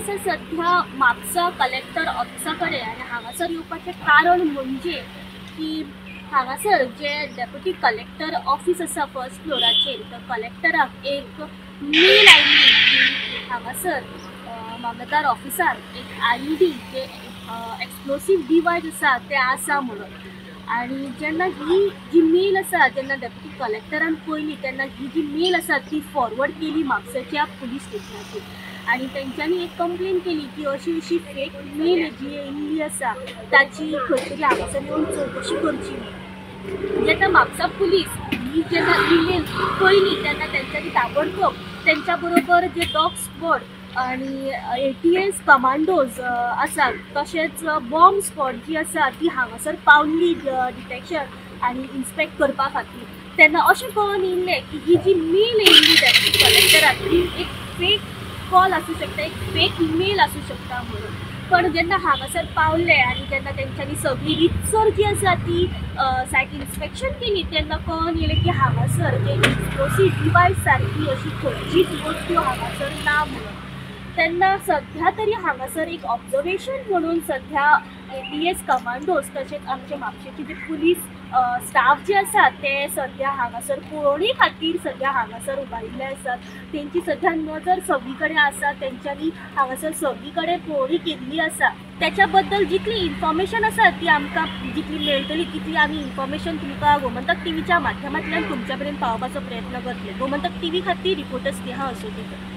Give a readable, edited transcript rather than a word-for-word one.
आसा सध्या म्हापसा कलेक्टर ऑफिसा कडेन आनी हांगासर येवपाचें कारण म्हणजे की हांगासर जे डेप्युटी कलेक्टर ऑफिस आसा फर्स्ट फ्लोराचेर, तर कलेक्टराक एक मेल आयली की हांगासर मामलेदार ऑफिसार एक IED जे एक्सप्लोसीव डिवायस आसा तें आसा म्हणून. आनी जेन्ना ही जी मेल आसा जेन्ना डेप्युटी कलेक्टरान पळयली तेन्ना ही जी मेल आसा ती फॉरवर्ड केली म्हापशेच्या पुलीस स्टेशनाचेर आनी तेंच्यांनी एक कंप्लेन केली की अशी अशी फेक मेल जी येयल्ली आसा ताची खंय तरी हांगासर येवन चवकशी करची म्हणून. जेन्ना म्हापसा पुलीस ही जेन्ना इमेल पळयली तेन्ना तेंच्यांनी ताबडतोब तेंच्या बरोबर जे डॉग स्क्वॉड आनी ATS commandos आसात तशेंच बॉम्ब स्क्वॉड जी आसा ती हांगासर पावली डिटेक्शन आनी इन्स्पेक्ट करपा खातीर. तेन्ना अशें कळून येयल्लें की ही जी मेल येयल्ली डेप्युटी कलेक्टराक ही एक फेक कॉल आसूं शकता, एक फेक मेल आसूं शकता म्हणून. पण जेन्ना हांगासर पावले आनी जेन्ना तेंच्यांनी सगळी रितसर जी आसा ती सायट इन्स्पेक्शन केली तेन्ना कळून येयलें की हांगासर जे एक्सप्लोसीव डिवायस सारकी अशी खंयचीच वस्तू हांगासर ना म्हणून. तेन्ना सध्या तरी हांगासर एक ऑब्जर्वेशन म्हणून सध्या ATS commandos तशेंच आमचे म्हापशेचे जे पुलीस स्टाफ जे आसा ते सध्या हांगासर पळोवणी खातीर सध्या हांगासर उबारिल्ले आसात. तेंची सध्या नजर सगळी कडेन आसा, तेंच्यांनी हांगासर सगळी कडेन पळोवणी केल्ली आसा. त्याच्या बद्दल जितली इन्फॉर्मेशन आसा ती आमकां जितली मेळटली तितली आमी इन्फॉर्मेशन तुमकां गोमंतक टीव्हीच्या माध्यमांतल्यान तुमच्या पर्यंत पावोवपाचो प्रयत्न करतले. गोमंतक टीव्ही खातीर रिपोर्टर स्नेहा असोजीकर.